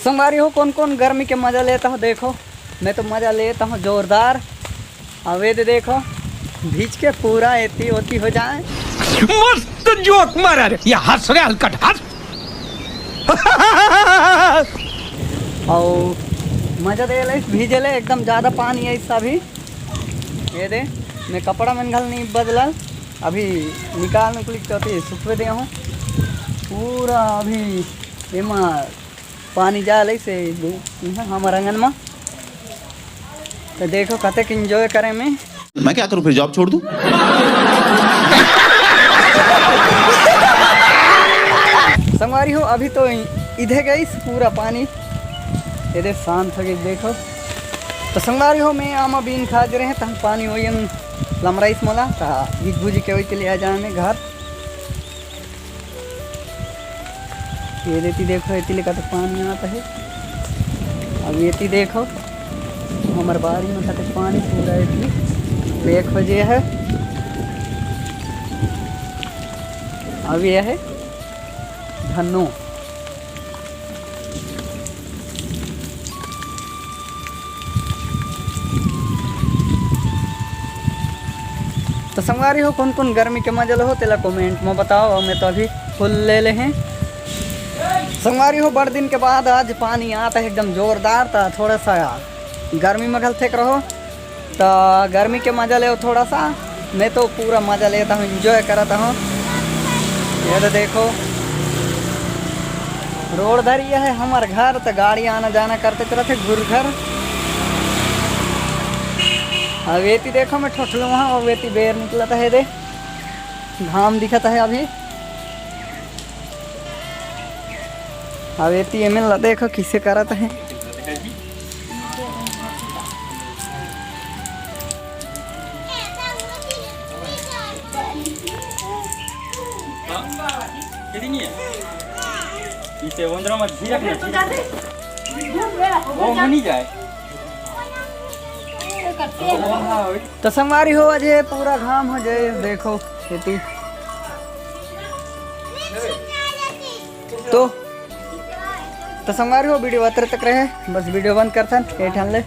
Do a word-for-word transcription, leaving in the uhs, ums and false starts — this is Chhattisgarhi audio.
संगवारी हो, कौन कौन गर्मी के मजा लेता हो? देखो, मैं तो मजा लेता हूँ जोरदार। अब ये दे देखो, भीज के पूरा एती ओती हो जाए। मस्त जोक मारा रे, ये हंस रे हलकट हंस। और मजा दे ले, भीजे ले, एकदम ज्यादा पानी है इसका भी। ये दे, मैं कपड़ा मन घल नहीं बदलल, अभी निकाल निकली चौथी सुखवे दे हूँ पूरा। अभी एमा पानी जा ले से इहाँ हमर आंगन मा। तो देखो कतेक एंजॉय करे में। मैं क्या करूँ फिर, जॉब छोड़ दूँ? संगवारी हो, अभी तो इधे गईस पूरा पानी, इधे शांत हो गई। देखो तो संगवारी हो, मैं आमा बीन खा दे रहे हैं, तहन पानी वही लमराइस मोला, ता भीज भूजी के वही चले आ जाए मैं घर। ये देती देखो, एती ले का तो पानी आता है। अब एती देखो, हमर बारी में कते पानी पूरा एती लेक हो जे है। अब ये है धन्नो। तो संगवारी हो, कौन कौन गर्मी के मजा लो हो, तेला कमेंट में बताओ। और मैं तो अभी फुल ले ले हैं। संगवारी हो, बड़ दिन के बाद आज पानी आता है एकदम जोरदार, ता थोड़ा सा गर्मी में घल थेक रहो, तो गर्मी के मजा ले थोड़ा सा। मैं तो पूरा मजा लेता हूँ, एंजॉय करता हूँ। ये तो देखो, रोड धर ये है हमर घर, तो गाड़ी आना जाना करते चलत है घुर घर। अब एती देखो, मैं ठोठलू वहाँ, अब एती बेर निकलत है दे, घाम दिखत है अभी। अब एती एमन ला देखो किसे करत है। इसे वंदरा मत झिरक ना, झिरक। वो नहीं जाए। तो संगवारी हो, अजे पूरा घाम हो जाए, देखो खेती। तो, तो संगवारी हो, वीडियो अतरे तक रहे, बस वीडियो बंद करथन, ए ठन ले।